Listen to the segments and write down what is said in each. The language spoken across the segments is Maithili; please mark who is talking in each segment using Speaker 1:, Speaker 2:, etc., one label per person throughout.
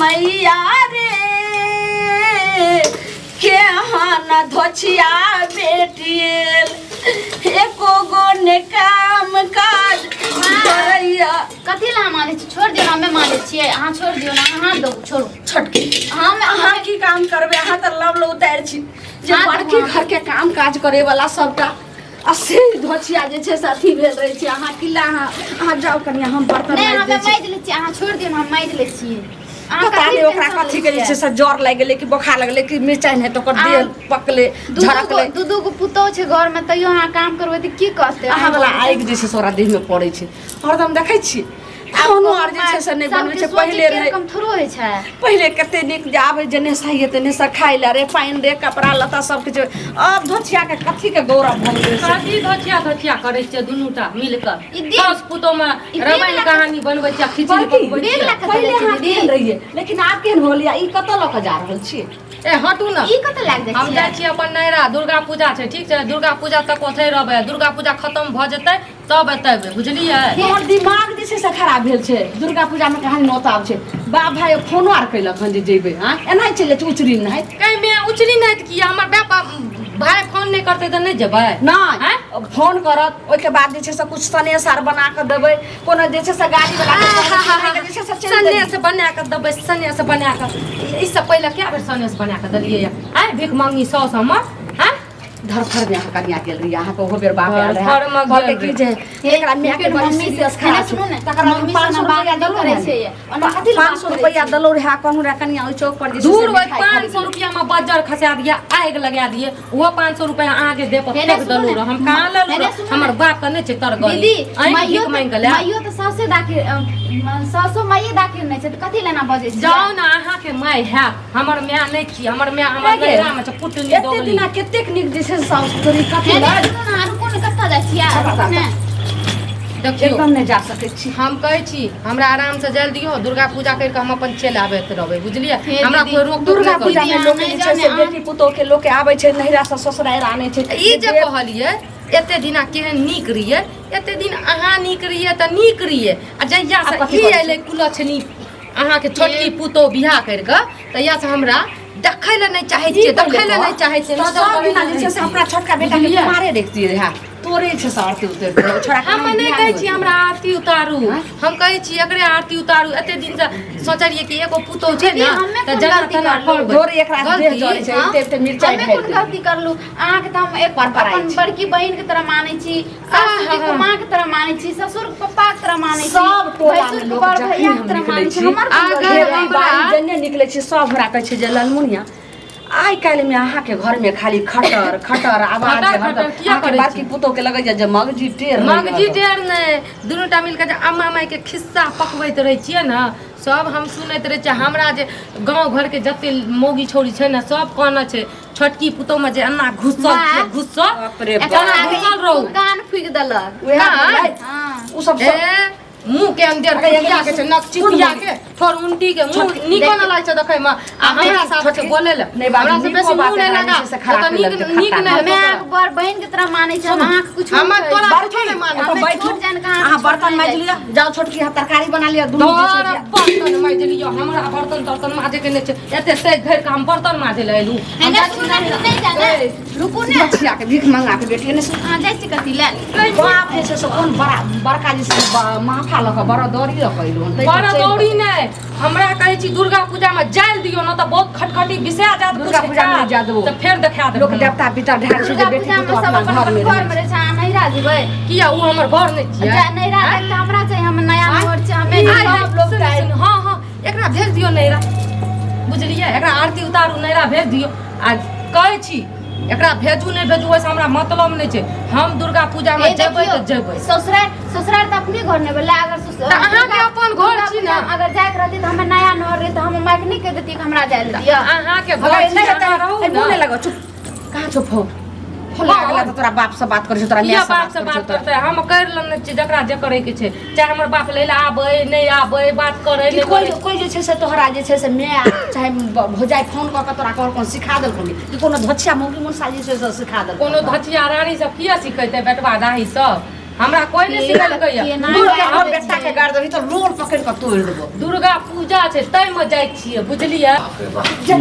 Speaker 1: मैया रे केहन धोछिया बेटियल एको गो ने काम काज करैया।
Speaker 2: कथी ला मानै छी? छोड़ दियौ, हमे मानै छियै, अहाँ छोड़ दियौ ने, अहाँ दू छोड़ू।
Speaker 1: छोटकी,
Speaker 2: हम
Speaker 1: अहाँ की काम करबै? अहाँ तऽ लव लव उतारि छी जे
Speaker 2: हाँ, तऽ
Speaker 1: बड़की
Speaker 2: हाँ।
Speaker 1: घर के काम काज करे वाला सबटा आ से धोछिया जे छै से अथी भेल रहै छै। अहाँ किला अहाँ अहाँ जाउ कनिया, हम बर्तन
Speaker 2: नहि,
Speaker 1: माजि
Speaker 2: हमे
Speaker 1: दै छी।
Speaker 2: माजि लै छियै, अहाँ छोड़ दियौ ने, हम माजि लै छियै। अहाँ
Speaker 1: पता
Speaker 2: कथी
Speaker 1: नहि ओकरा
Speaker 2: टेंशन
Speaker 1: कथी
Speaker 2: लै
Speaker 1: के जे छै
Speaker 2: छियै?
Speaker 1: से जर लागि गेलै कि बोखार लगलै कि मिरचाइ नहि तऽ ओकर
Speaker 2: आ-
Speaker 1: देह पकलै
Speaker 2: दू दू गो
Speaker 1: झड़कलै।
Speaker 2: दू दू गो पुतोह छै घरमे, तैयो अहाँ काम करबै तऽ की कहतै?
Speaker 1: अहाँ वला आगि जे छै से ओकरा देहमे पड़ै छै हरदम, देखै छियै। खानो आर जे छै से नहि बनबै छै। पहिले रहै
Speaker 2: कम थोड़ो होइ छै।
Speaker 1: पहिले कते नीक जे आबै जे नेसा हियै तऽ नेसा खाइ लए रे, पानि रे, कपड़ा लत्ता सब किछु। आब धोछिया के कथी के गौरव भऽ गेलै से?
Speaker 3: कथी धोछिया धोछिया करै छियै दुनू टा मिल कऽ?
Speaker 2: ई दिन-
Speaker 3: साउस पुतोह मे
Speaker 2: ई दिन
Speaker 3: रामायण
Speaker 2: लए-
Speaker 3: कहानी बनबै छियै, खिचड़ी
Speaker 1: बड़की,
Speaker 3: पकबै
Speaker 2: बेग
Speaker 3: छियै।
Speaker 2: लए कऽ
Speaker 1: पहिले
Speaker 2: चलै
Speaker 1: अहाँ
Speaker 2: छै
Speaker 1: केहन
Speaker 2: दीदी?
Speaker 1: रहियै, लेकिन आब केहन भऽ गेलियै? ई कतऽ लऽ कऽ जा रहल छियै?
Speaker 3: ए हटू ने।
Speaker 2: ई कतऽ लागि जाइ
Speaker 3: हम जाइ
Speaker 2: छियै?
Speaker 3: छी अपन नैहरा, दुर्गा पूजा छै, ठीक छै? दुर्गा पूजा तक ओतहि रहबै, दुर्गा पूजा खतम भऽ जेतै तब एतै, बुझलियै?
Speaker 1: हमर दिमाग जे छै से खराब भेल छै। दुर्गा पूजा मे कहाँ नौत आब छै? बाप भाई फोनो आर कैलक हन जे जेबै? आँ, एनाहि चलि जाइ छै उचरी नहि।
Speaker 3: कहीं मे उचरी नहि तऽ किया? हमर बाप भाय फोन नहि करतै तऽ नहि जेबै?
Speaker 1: नहि।
Speaker 3: आँय?
Speaker 1: फोन करत, ओहिके बाद जे छै से कुछ सनेस आर बना कऽ देबै, कोनो जे छै से गाड़ी वाला के कहबै कि जे छै से चलि देबै।
Speaker 3: सनेस बना कऽ देबै, सनेस बना कऽ। ई सब पहिले कए बेर सनेस बना कऽ देलियै आँय? भीख मंगी साउस हमर आँय?
Speaker 1: धरफड़ में अहाँ कनिया गेल रहियै, अहाँके ओहो बेर बाप आयल रहै,
Speaker 3: धरफड़मे
Speaker 1: कहलकै
Speaker 3: गेल
Speaker 1: कि जे एकरा माय के
Speaker 2: लेकिन
Speaker 1: बड़ी
Speaker 2: मम्मी से
Speaker 1: सीरियस
Speaker 2: एना
Speaker 1: खराब
Speaker 2: सुनू
Speaker 1: छै।
Speaker 2: ने,
Speaker 1: तकर बाद
Speaker 2: मम्मी
Speaker 1: 500
Speaker 2: से ना बात
Speaker 1: रुपैआ
Speaker 2: नहि
Speaker 1: देलहुँ
Speaker 2: करै
Speaker 1: रहए।
Speaker 2: छै, ओना कथी लए बात
Speaker 1: 500
Speaker 2: करै
Speaker 1: रुपैआ
Speaker 2: छै?
Speaker 1: देलहुँ रहए, कहलहुँ रहए कनिया ओहि चौक पर जे छै से
Speaker 3: दूर ओहि
Speaker 1: मिठाइ
Speaker 3: पाँच
Speaker 1: खरीद
Speaker 3: सौ रुपया में बज्जर खसा दिए, आगि लगा दिए, ओहो 500 रुपया अहाँके देह पर
Speaker 2: हेने
Speaker 3: फेंक
Speaker 2: सुनू
Speaker 3: देलहुँ
Speaker 2: ने,
Speaker 3: रहए। हम कहाँ लेलहुँ
Speaker 2: हेने
Speaker 3: रहए?
Speaker 2: सुनू
Speaker 3: हमर
Speaker 2: ने।
Speaker 3: बाप तऽ नहि छै तरगरी
Speaker 2: दीदी,
Speaker 3: अहीं
Speaker 2: माइयो
Speaker 3: भीख मांगि कऽ लायब।
Speaker 2: माइयो तऽ सासे दाखिल, सासो माइये दाखिल नहि छै तऽ कथी लेना बजै छियै?
Speaker 3: जाउ ने, अहाँके माय हैत, हमर माय नहि छी। हमर माय हमर
Speaker 1: गे,
Speaker 3: नैहरामे छै, कुटनी
Speaker 1: एते
Speaker 3: दोगली।
Speaker 1: दिना कतेक नीक जे छै साउस तोरी कथी
Speaker 2: हेने
Speaker 1: लग
Speaker 2: सुनू ने, रुकू ने, कतऽ जाइ छियै? रुकू ने।
Speaker 3: देखियौ,
Speaker 1: एकदम नहि जा सकै छी।
Speaker 3: हम कहै छी हमरा आराम से जाय दियौ, दुर्गा पूजा करि कऽ हम अपन चलि आबैत रहबै, बुझलियै?
Speaker 2: हे
Speaker 3: हमरा
Speaker 2: दीदी,
Speaker 3: कोइ रोक टोक
Speaker 1: दुर्गा
Speaker 3: नहि
Speaker 1: पूजा
Speaker 3: करू।
Speaker 1: में लोक जे
Speaker 2: नहि
Speaker 1: छै
Speaker 2: जाउ
Speaker 1: से
Speaker 2: ने,
Speaker 1: बेटी पुतोह के लोक आबै छै नैहरा से ससुरारि आनै छै।
Speaker 3: ई जे कहलियै एते दिना केहन नीक रहियै, एते दिन अहाँ नीक रहियै तऽ नीक रहियै, आ जहिया से
Speaker 1: आब कथी
Speaker 3: ई
Speaker 1: करै छै?
Speaker 3: अयलै कुलक्षणी अहाँके छोटकी पुतोह बियाह करि कऽ, तहिया से हमरा देखै लए नहि चाहै छियै, देखै लए नहि चाहै छियै,
Speaker 1: तऽ
Speaker 3: नजर
Speaker 1: सब
Speaker 3: करै
Speaker 1: दिना
Speaker 3: लए
Speaker 1: जे छै
Speaker 3: नहि
Speaker 1: से अपना छोटका बेटा के
Speaker 3: बुझलियै?
Speaker 1: कुमारे देखतियै रहए, तोरे छै से आरती उतरि गेलै छोड़ा के।
Speaker 3: हम नहि
Speaker 1: बियाह
Speaker 3: कहै
Speaker 1: होइ
Speaker 3: छी
Speaker 1: छै।
Speaker 3: हमरा आरती उतारू,
Speaker 1: आँय?
Speaker 3: हम कहै छी एकरे आरती उतारू। एते दिन से सोचलियै कि एगो पुतोह छै
Speaker 2: दीदी,
Speaker 3: ने
Speaker 2: हमे
Speaker 3: तऽ
Speaker 2: कोन
Speaker 3: जेना
Speaker 2: गलती
Speaker 3: तेना
Speaker 2: करलहुँ?
Speaker 3: करबै।
Speaker 1: तोरे एकरा देह
Speaker 3: गलती?
Speaker 1: जरै छै,
Speaker 2: हाँ?
Speaker 1: एते एते मिरचाइ
Speaker 2: हमे
Speaker 1: ढारि
Speaker 2: कोन
Speaker 1: देबै।
Speaker 2: गलती करलू? अहाँके तऽ हम एक
Speaker 1: परपराइ
Speaker 2: अपन
Speaker 1: छी।
Speaker 2: बड़की बहिन के तरह मानै छी, सासू जी के
Speaker 3: आहा।
Speaker 2: माँ के तरह मानै छी, ससुर के पप्पा के तरह मानै छी,
Speaker 1: सब टोला
Speaker 2: भैंसुर
Speaker 1: में
Speaker 2: के
Speaker 1: लोक
Speaker 2: बड़
Speaker 1: जखन
Speaker 2: भैया
Speaker 1: हम
Speaker 2: के तरह
Speaker 1: निकलै
Speaker 2: मानै छी।
Speaker 1: छी,
Speaker 2: हमर कोन
Speaker 3: अगर
Speaker 2: गलती
Speaker 3: हमरा-
Speaker 2: है?
Speaker 1: बाड़ी जन्ने निकलै छी, सब हमरा कहै छै जे ललमुनिया, आइ काल्हि में अहाँके घर में खाली खटर खटर आवाज
Speaker 3: खटर
Speaker 1: हरदम।
Speaker 3: खटर किया
Speaker 1: अहाँके
Speaker 3: करै
Speaker 1: बड़की
Speaker 3: छी?
Speaker 1: पुतोह के लगैया जे मगजी टेढ़ रहैया।
Speaker 3: मगजी टेढ़ नहि, दुनू टा मिलके जे अम्मा मायके खिस्सा पकबैत रहै छियै ने, सब हम सुनैत रहै छियै। हमरा जे गाँव घरके जते मौगी छौरी छै ने, सब कहने छै छोटकी पुतोहमे जे एना घुसल छियै,
Speaker 2: माँ।
Speaker 3: घुसल
Speaker 1: बाप रे
Speaker 2: एकर
Speaker 1: बाप।
Speaker 3: एना
Speaker 2: आगे
Speaker 3: घुसल रहू।
Speaker 2: कान फूकि देलक।
Speaker 1: उएह
Speaker 3: कान?
Speaker 1: भेलै।
Speaker 2: हाँ।
Speaker 1: ओ सब
Speaker 3: ए मुंह के अंदर
Speaker 1: अरे,
Speaker 3: कुटिया के छै नक चिटिया के थोड़ उल्टी के मुंह नीको न लागै छै देखै मे, आ हमरा साथ छै बोले ले
Speaker 1: नहि बाबू,
Speaker 3: हमरा से
Speaker 1: नीको
Speaker 3: बेसी
Speaker 1: बात
Speaker 3: मुंह नहि
Speaker 1: एकरा
Speaker 3: लगा
Speaker 1: जे छै से खराब
Speaker 3: तऽ नीक
Speaker 1: लगतै,
Speaker 3: नीक
Speaker 1: खट्टा
Speaker 3: नहि
Speaker 2: हमे
Speaker 3: हेतौ
Speaker 2: अहाँके
Speaker 3: तोरा।
Speaker 2: बड़ बहिन के तरह मानै छी, हम अहाँके कुछो
Speaker 3: हमर
Speaker 2: नहि
Speaker 3: तोरा
Speaker 2: कहै
Speaker 3: कुछो नहि मानै
Speaker 1: एतऽ
Speaker 2: हमे
Speaker 1: बैठू,
Speaker 2: छोट जान के अहाँके
Speaker 1: अहाँ
Speaker 2: छोट
Speaker 1: बर्तन
Speaker 2: नहि
Speaker 1: माजि
Speaker 2: जाइ
Speaker 1: लिअ, जाउ छोटकी, अहाँ तरकारी बना लिअ दुनू जे छै
Speaker 3: तोरा
Speaker 1: से।
Speaker 3: बर्तन माजि लिअ, हमरा बर्तन तर्तन माजे के नहि छै। एते सजि धरि के हम बर्तन माजे लए एलहुँ?
Speaker 2: छी। एने सुनू ने, नहि जा ने, रुकू ने।
Speaker 1: बचिया के भीख मंगा के बेटी ने सुन।
Speaker 2: अहाँ जाइ छी कथी लए?
Speaker 1: बाप जे छै से कोन बड़ा बड़का जे छै से माफा लऽ कऽ बड़ा दौड़ी लऽ कऽ एलहुँ हन, ताहि पर
Speaker 3: बड़ा
Speaker 1: चलि
Speaker 3: दौड़ी
Speaker 1: कऽ।
Speaker 3: नहि, हमरा कहै छी दुर्गा पूजा में जायल दियौ न तऽ बहुत खटखटी बिसरा जायत।
Speaker 1: दुर्गा
Speaker 3: कुछ
Speaker 1: पूजा मे
Speaker 3: हैत,
Speaker 1: नहि जाय देबौ।
Speaker 3: तऽ फेर देखा देब
Speaker 1: लोक
Speaker 3: हमरा।
Speaker 1: देवता पितर ढार छै जे
Speaker 2: दुर्गा
Speaker 1: बेटी
Speaker 2: पूजा में
Speaker 1: पुतोह
Speaker 2: सब
Speaker 1: अपना
Speaker 2: अपन
Speaker 1: घर
Speaker 2: अपन
Speaker 1: मे
Speaker 2: घर
Speaker 1: रहै
Speaker 2: में रहै छै, अहाँ नैहरा जेबै?
Speaker 3: किया, ओ हमर घर नहि छियै?
Speaker 2: जा नैहरा जाइके तऽ हमरा चाही, हम नया नोर छै, हमे
Speaker 3: आइ
Speaker 2: सब लोग
Speaker 3: सुनू,
Speaker 2: जाइ।
Speaker 3: सुनू, हँ हँ, एकरा भेज दियौ नैहरा, बुझलियै? एकरा आरती उतारू, नैहरा भेज दियौ। आ कहै छी एकरा भेजू नहि भेजू, ओहिसँ हमरा मतलब नहि छै। हम दुर्गा पूजामे
Speaker 2: ए
Speaker 3: जेबै
Speaker 2: देखियौ,
Speaker 3: तऽ जेबै।
Speaker 2: ससुराल ससुराल तऽ अपने घर नहि भेलै। अगर
Speaker 3: तऽ अहाँके अपन घर
Speaker 2: दुर्गा
Speaker 3: छी ने।
Speaker 2: पूजामे अगर जाइके रहती तऽ हमे नया नोर रही तऽ हम मायके नहि कहि देती कि हमरा जाय लए दिअ?
Speaker 3: अहाँके घर
Speaker 1: अगर
Speaker 3: छी,
Speaker 1: नहि हेतै
Speaker 3: अहाँ रहू
Speaker 1: ए, मुँह
Speaker 3: ने।
Speaker 1: नहि लगो, चुप। कहाँ छौ फोन? फोन लगा गेला तऽ तोरा बाप से बात करै छौ, तोरा
Speaker 3: किया
Speaker 1: माय से
Speaker 3: बाप से
Speaker 1: बात करै
Speaker 3: बात
Speaker 1: छौ तोरा।
Speaker 3: करतै? हम करि लेने छियै जकरा जे करैके छै, चाहे हमर बाप लै लए आबै नहि आबै, बात करै
Speaker 1: कि
Speaker 3: नहि
Speaker 1: कोइ
Speaker 3: करै।
Speaker 1: कोइ जे छै से तोहरा जे छै से माय चाहे भौजाइ फोन कऽ कऽ तोरा कहल कोनो सिखा देलकौ कि कोनो धोछिया मौगी मुनसा जे छै से सिखा देलकौ?
Speaker 3: कोनो धचिया रानी सब किया सिखेतै बेटवा दाही सब? हमरा कोई नहि सिखेलकै यऽ।
Speaker 2: केना
Speaker 1: दूर के
Speaker 2: गारि
Speaker 1: हम
Speaker 2: दै
Speaker 1: बेटा
Speaker 2: छै?
Speaker 1: के गाड़ देबही तऽ रोल पकड़ि कऽ तोड़ि देबो।
Speaker 3: दुर्गा पूजा छै ताहिमे जाइ छियै, बुझलियै?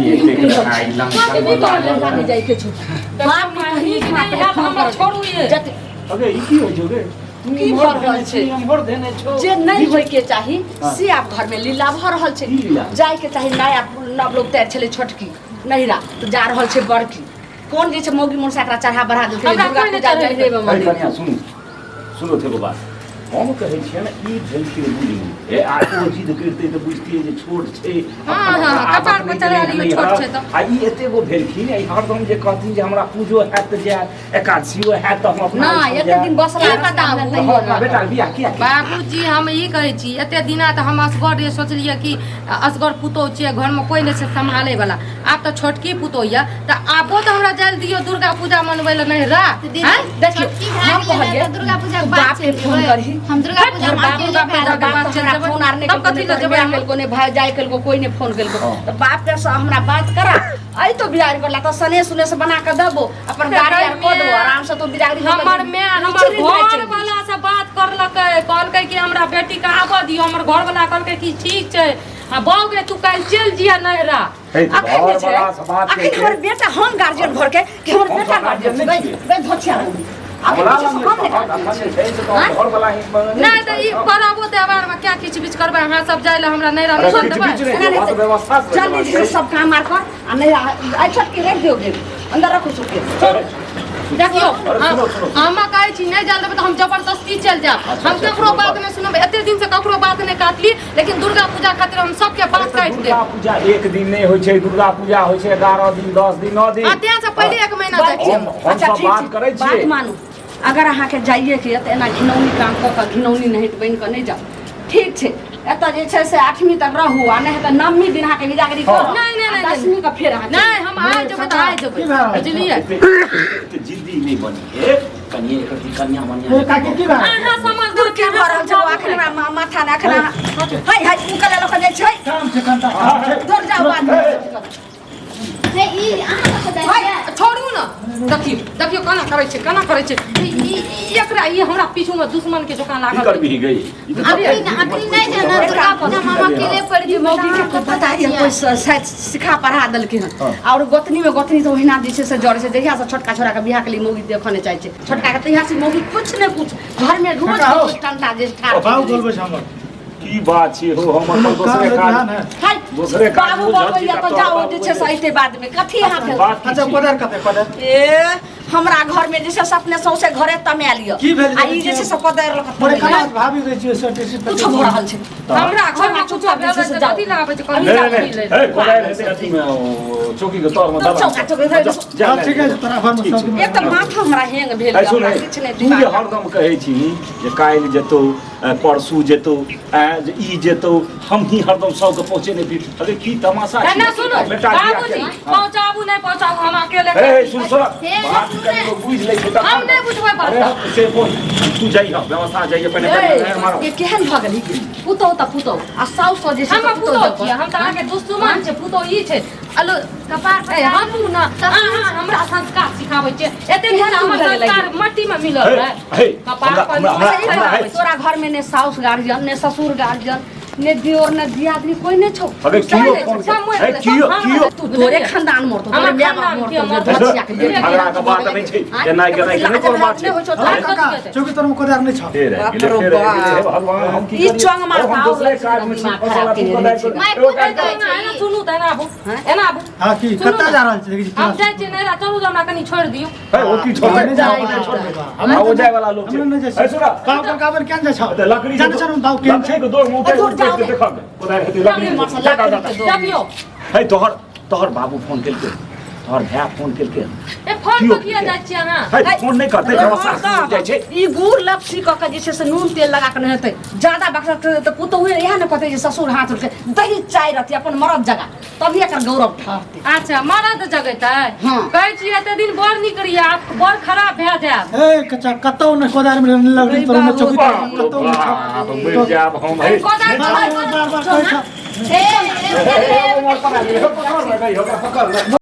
Speaker 1: नहि जाइ के छौ
Speaker 3: बाप नीक नहि हैत, हमरा छोड़ू ये।
Speaker 1: जते
Speaker 4: अगे ई की होइ छौ गे? तू
Speaker 1: की
Speaker 4: इम्हर
Speaker 1: भऽ रहल
Speaker 4: देने
Speaker 1: छै?
Speaker 4: छी, एम्हर देने छौ।
Speaker 1: जे नहि होय के चाही से आब घर में लीला भऽ रहल छै।
Speaker 4: की लीला?
Speaker 1: जाय के चाही नया नव लोग तैयार छलै छोटकी नैहरा तऽ जा रहल छै बड़की। कोन जे छै मौगी मुनसा एकरा चढ़ा बढ़ा देलकै।
Speaker 3: हमरा
Speaker 1: दुर्गा
Speaker 3: कोइ नहि
Speaker 1: पूजा
Speaker 3: चढ़ेलकै।
Speaker 1: जइने
Speaker 4: अरे
Speaker 1: मंदिर।
Speaker 4: कनिया सुनू, सुनो थे बात हम कहै छियै ने, ई भेलखिन बुझली ए आ ओ जिद करितै तऽ बुझतियै जे छोट छै।
Speaker 3: हँ,
Speaker 4: अपन
Speaker 3: हँ,
Speaker 4: ओकरा
Speaker 3: कपार
Speaker 4: आदत
Speaker 3: पर
Speaker 4: नहि
Speaker 3: चढ़ा
Speaker 4: गेलै
Speaker 3: लियौ, छोट
Speaker 4: नैहर।
Speaker 3: छै तऽ।
Speaker 4: आ ई एते गो भेलखिन, ई हरदम जे कहथिन जे हमरा पूजो हैत तऽ जायब, एकादशियो हैत तऽ हम अपना
Speaker 1: नहि
Speaker 4: ओहिठाम
Speaker 1: एते
Speaker 4: जायब।
Speaker 1: दिन बसला
Speaker 3: ई बताबू।
Speaker 4: हम अपना बेटाके बियाह किया केलियै?
Speaker 3: बाबूजी हम ई कहै छी, एते दिना तऽ हम असगर रहियै, सोचलियै कि असगर पुतोहु छियै, घरमे कोइ नहि छै सम्हालै वाला। आब तऽ छोटकी पुतोहु यऽ, तऽ आबो तऽ हमरा जाय दियौ दुर्गा पूजा मनबै लए नैहरा।
Speaker 2: दीदी,
Speaker 3: आँय?
Speaker 1: देखियौ,
Speaker 2: छोटकी भए
Speaker 1: हम
Speaker 2: गेलै ने
Speaker 1: कहलियै,
Speaker 2: तऽ दुर्गा पूजा के
Speaker 1: तू
Speaker 2: बाद
Speaker 1: बाप के
Speaker 2: चलि
Speaker 1: फोन
Speaker 2: जेबै।
Speaker 1: करही।
Speaker 2: हम दुर्गा पूजा
Speaker 1: तोहर
Speaker 2: मे
Speaker 1: बाप
Speaker 2: अकेले
Speaker 1: बाप
Speaker 2: भए
Speaker 1: बाप
Speaker 2: जेबै।
Speaker 1: बाप
Speaker 3: चलि
Speaker 1: हमरा
Speaker 3: जेबै।
Speaker 1: फोन आर नहि
Speaker 3: तब
Speaker 1: केलको,
Speaker 3: कथी
Speaker 1: नहि
Speaker 3: लए
Speaker 1: तोहर
Speaker 3: जेबै
Speaker 1: माय
Speaker 3: हम?
Speaker 1: केलको, नहि भाय जाय केलको, कोइ नहि फोन केलको।
Speaker 4: हँ।
Speaker 1: तऽ बाप के से हमरा बात करा अइ तो बिदागरी करला तऽ सने सुने से बना कऽ देबो, अपन गाड़ी आर कऽ देबो, आराम से तो बिदागरी हो
Speaker 3: हमर माय हमर घर वाला से बात करलकै, कहलकै कि हमरा बेटी के आबऽ दियौ। हमर घर वाला कहलकै कि ठीक छै आ बाउ गे, तू काल्हि चलि जिया नैहरा।
Speaker 4: हे, तऽ
Speaker 1: अखन जे छै
Speaker 4: घरवला से बात
Speaker 1: अखन
Speaker 4: केलकै।
Speaker 1: हमर बेटा हम गार्जियन घर के कि हमर
Speaker 4: हम
Speaker 1: बेटा
Speaker 4: तऽ
Speaker 1: गार्जियन
Speaker 4: गार्जियन
Speaker 1: छै?
Speaker 4: नहि छियै।
Speaker 1: गै धोछिया रौदी। अखन
Speaker 4: हमरा
Speaker 1: जे छै से
Speaker 4: लग
Speaker 1: हम नहि
Speaker 4: नहि
Speaker 1: गार्जियन
Speaker 4: अखन
Speaker 1: छियै।
Speaker 4: जे छै से तऽ घरवला ही
Speaker 3: नहि तऽ ई परबो त्यौहारमे क्या किच बिच करबै अहाँ सब? जाय लए हमरा नैहरा
Speaker 4: अरे
Speaker 3: छोड़ि
Speaker 4: किच
Speaker 3: देबै?
Speaker 4: बिच नहि,
Speaker 1: एना नहि
Speaker 4: बात
Speaker 1: छै।
Speaker 4: व्यवस्था से
Speaker 1: जल्दी
Speaker 4: जेबाक
Speaker 1: जे छै
Speaker 4: छै।
Speaker 1: सब काम आर कर आ नहि आइ छोटकी राखि दियौ गेल अंदर रखू छोटकी।
Speaker 3: देखियौ,
Speaker 4: अरे सुनो, सुनो।
Speaker 3: हम कहै छी नहि जाय देबै तऽ हम जबरदस्ती चलि जायब।
Speaker 4: अच्छा,
Speaker 3: हम
Speaker 4: अच्छा,
Speaker 3: ककरो
Speaker 4: सुनो
Speaker 3: बात
Speaker 4: बात।
Speaker 3: नहि सुनब। एते दिन से ककरो बात नहि काटली, लेकिन दुर्गा पूजा खातिर हम सबके बात
Speaker 4: अरे तऽ
Speaker 3: काटि
Speaker 4: दुर्गा
Speaker 3: देब।
Speaker 4: पूजा एक दिन नहि होइ छै, दुर्गा पूजा होइ छै 11 दिन, 10 दिन, 9 दिन।
Speaker 3: आ तें से पहिले एक महीना जाइ छियै।
Speaker 4: हम
Speaker 1: अच्छा
Speaker 4: सब
Speaker 1: ठीक
Speaker 4: बात
Speaker 1: छै,
Speaker 4: करै
Speaker 1: बात
Speaker 4: छियै।
Speaker 1: मानू। अगर अहाँके जाइए के यऽ तऽ एना घिनौनी काम कऽ कऽ घिनौनी नहीं बनि कऽ नहि जाउ। ठीक छै, एतऽ जे छै से 8वीं तक रहू आ नहि तऽ 9वीं दिन अहाँके बिदागरी करब।
Speaker 3: नहि, नहि,
Speaker 1: आ
Speaker 3: नहि,
Speaker 1: 10वीं के फेर अहाँ
Speaker 3: नहि, हम आइ जेबै तऽ आइ जेबै,
Speaker 5: की भए रहल छै?
Speaker 3: बुझलियै?
Speaker 4: एते जिद्दी नहि बनी हे कनिए, एकर कनिया मनिया
Speaker 5: हे काकी, की भए रहल?
Speaker 3: अहाँ समझदार
Speaker 1: दूर की भऽ रहल छै? अखन हमरा माथा ने अखन हाय हाय उ कले लऽ कऽ जाइ छै।
Speaker 5: काम छै कनिटा, काम छै।
Speaker 1: दूर जाउ बात।
Speaker 2: हे, ई अहाँ कतऽ जाइ छियै?
Speaker 3: छोड़ू ने। देखियौ देखियौ केना करै छै, केना करै छै ई एकरा। ई हमरा पीछू में दुश्मन के जकाँ
Speaker 4: की
Speaker 3: लागल।
Speaker 4: करबिही गई? ई तऽ
Speaker 2: अखनी अखनी नहि छै ने दुर्गा पूजा, मामा अकेले पड़ि जेबै।
Speaker 1: मौगी के
Speaker 2: कतऽ
Speaker 1: पता
Speaker 2: जाइ
Speaker 1: ये
Speaker 2: छियै?
Speaker 1: कोइ शायद सिखा पढ़ा देलखिन हन। और गोतनी में गोतनी तऽ ओहिना जे छै से जड़ै छै। जहिया से छोटका छोरा के बियाह के लिए मौगी देखऽ नहि चाहै छै छोटका के, तहिया से मौगी कुछ ने कुछ घर में रोज
Speaker 5: काका हो।
Speaker 1: रोज टंटा जे ठाढ़
Speaker 5: बाबू बोलबै छै हमर।
Speaker 4: की बात छी हो? हम अपन
Speaker 5: काम
Speaker 4: दोसरे
Speaker 5: है,
Speaker 4: काज
Speaker 5: ध्यान है।
Speaker 1: हाय,
Speaker 4: दोसरे काज
Speaker 1: बाबू
Speaker 4: बुझल
Speaker 1: बजबैया
Speaker 4: छी
Speaker 1: तऽ
Speaker 4: तऽ
Speaker 1: जाओ
Speaker 4: बाबू
Speaker 1: जे छै से अइते बाद में कथी अहाँ भेल?
Speaker 4: बात की
Speaker 5: अच्छा
Speaker 4: छी?
Speaker 5: कोदार कते कोदार?
Speaker 1: ए हमरा घर में जे छै से अपने सौंसे घरे तमायल यऽ
Speaker 5: की भेल?
Speaker 1: आ ई जे छै से कोदारि लऽ कऽ
Speaker 5: बड़े
Speaker 1: तमेल
Speaker 5: कना भाभी रहै छियै सर
Speaker 1: कुछो भऽ रहल छै।
Speaker 3: हमरा घर में कुछो भेल रहै छै, कथी लगाबै छै?
Speaker 4: नहि नहि नहि, हे कोदारि हेतै अथी में, ओ चौकी के तर में
Speaker 1: तो
Speaker 4: दबा।
Speaker 1: चौका
Speaker 4: जा, जा,
Speaker 5: हँ, ठीक है, तोरा घरमे
Speaker 4: ठीक
Speaker 5: सब
Speaker 4: छै।
Speaker 5: दिन
Speaker 1: एक तऽ माथा हमरा हेंग भेल
Speaker 4: है
Speaker 1: यऽ,
Speaker 4: सुन
Speaker 1: हमरा
Speaker 4: हे,
Speaker 1: किछु नहि
Speaker 4: तू जे
Speaker 1: दिमाग।
Speaker 4: हरदम कहै छी जे काल्हि जेतौ, परसू जेतौ, जे ई जेतौ, हम ही हरदम सबके पहुँचेने फिर। अरे की तमाशा छै?
Speaker 3: ना सुनू
Speaker 4: बेटा बियाह
Speaker 3: बाबूजी,
Speaker 4: के- हाँ।
Speaker 3: पहुँचाबू नहि पहुँचाबू, हम अकेले।
Speaker 4: हे हे, सुन सुन
Speaker 2: हे,
Speaker 4: बात
Speaker 2: सुन।
Speaker 4: कनि बुझि लै छै तखन।
Speaker 3: हम नहि बुझबै बात।
Speaker 4: अरे हम से बोल, तू जाइह व्यवस्था जाइए पहिने
Speaker 1: ए,
Speaker 4: मारो।
Speaker 1: ये केहन भऽ गेली? पुतहु तऽ पुतहु आ साउस जे छै से
Speaker 3: हम
Speaker 1: पुतहु
Speaker 3: पुतहु
Speaker 1: जकाँ।
Speaker 3: छियै, हम तऽ अहाँके दुश्मन छै। पुतहु ई छै अलो
Speaker 2: कपार पर
Speaker 3: ए हमहूँ ने अहाँ हमरा संस्कार सिखाबै छियै? एते दिन
Speaker 1: केहन
Speaker 3: हमर
Speaker 1: तू भऽ गेलै?
Speaker 3: संस्कार मट्टी में मिलल
Speaker 4: हे,
Speaker 3: रहै।
Speaker 4: हे,
Speaker 3: कपार
Speaker 4: हमरा-
Speaker 3: पर
Speaker 4: हमरा- हमरा-
Speaker 1: अच्छा, ई
Speaker 4: हमरा-
Speaker 1: बताउ, तोरा घर में ने साउस गार्जियन, ने ससुर गार्जियन, ने दियोर, ने दियादनी कोई नहि छौ?
Speaker 4: अबे कियो फोन
Speaker 3: सब
Speaker 4: कर
Speaker 3: मोरि
Speaker 4: हे
Speaker 3: गेलै,
Speaker 4: कियो
Speaker 3: सब
Speaker 4: कियो
Speaker 1: तू तोरे खानदान मरतो,
Speaker 3: हमर
Speaker 1: तोरे माय बाप
Speaker 3: खानदान
Speaker 1: मरतो
Speaker 3: के मरतो।
Speaker 1: जे धचिया के
Speaker 4: हे, झगड़ा के बात नहि छै, एना के नहि के कोनो बात छै।
Speaker 1: नहि होइ छौ
Speaker 5: हँ,
Speaker 1: तोरा।
Speaker 5: काका, चौकी तरमे कोदार नहि छौ?
Speaker 4: फेर आबि गेलै, फेर आबि गेलै, हे भगवान, हम की
Speaker 1: ई
Speaker 4: करियै?
Speaker 1: चंग मारता
Speaker 4: ओ, हम दोसरे
Speaker 1: और
Speaker 4: काज मे छी,
Speaker 1: दिमाग
Speaker 4: फसल
Speaker 1: खराब
Speaker 4: तू
Speaker 1: केने
Speaker 4: कोदारि
Speaker 1: रहै छै।
Speaker 4: पर-
Speaker 2: माय
Speaker 4: एगो
Speaker 2: पूछै
Speaker 4: काज कर।
Speaker 2: छै।
Speaker 3: एना सुनू तऽ एना आबू, एना आबू।
Speaker 5: हँ की?
Speaker 3: सुनू
Speaker 5: कतऽ
Speaker 3: ने।
Speaker 5: जा रहल छी? देखै छी
Speaker 3: हम
Speaker 5: केना।
Speaker 3: जाइ छियै नैहरा, चलू तऽ हमरा कनि छोड़ि दियौ।
Speaker 4: हे, ओ की छोड़तै?
Speaker 5: नहि जाउ,
Speaker 4: अपने छोड़तै।
Speaker 5: हमरा
Speaker 4: आ, ओ जाय वाला लोक छै।
Speaker 5: हमरा नहि जाइ
Speaker 4: हे,
Speaker 5: छै।
Speaker 4: सुन।
Speaker 5: बाबू काबर केहन जाइ छौ?
Speaker 4: तऽ लकड़ी
Speaker 5: जानै छौ ने बाबू केहन छै?
Speaker 4: लकड़ी के दौड़ में उठै
Speaker 1: दूर जाओ
Speaker 4: उठै
Speaker 1: ने।
Speaker 4: देखब कोदारि हेतै लकड़ी के।
Speaker 1: मरसा,
Speaker 4: जा, जा, जा,
Speaker 1: लकड़ी के दौड़।
Speaker 3: देखियौ।
Speaker 4: हे, तोहर तोहर बाबू फोन केलकै, तोहर भाय फोन केलकै।
Speaker 3: ए फोन
Speaker 4: कियो
Speaker 3: पर किया जाइ छियै अहाँ?
Speaker 4: हे, फोन नहि करतै, व्यवस्था से जाइ छै।
Speaker 1: ई गुड़ लपसी कऽ के जे छै से नून तेल लगा कऽ नहि हेतै ज्यादा बकरा तऽ पुतोहु इएह ने कहतै जे ससुर हाथ उठके दही चाय रहतै अपन मरद जगह, तभी एकर गौरव ठहरतै।
Speaker 3: अच्छा, मरद जगेतै?
Speaker 1: हाँ।
Speaker 3: कहै छी एते दिन बड़ नीक रहियै, आब बड़ खराब भए जायब।
Speaker 5: ए कच्चा, कतौ नहि कोदार में लकड़ी तोड़ने चौकी तर कतौ नहि छौ।
Speaker 4: बाप, मरि जायब हम हे।
Speaker 3: कोदारि
Speaker 5: बार बार बार बार कहै छौ।
Speaker 2: हे,
Speaker 4: हे, हे, हे, पकड़ ले, पकड़ ले, पकड़ ले।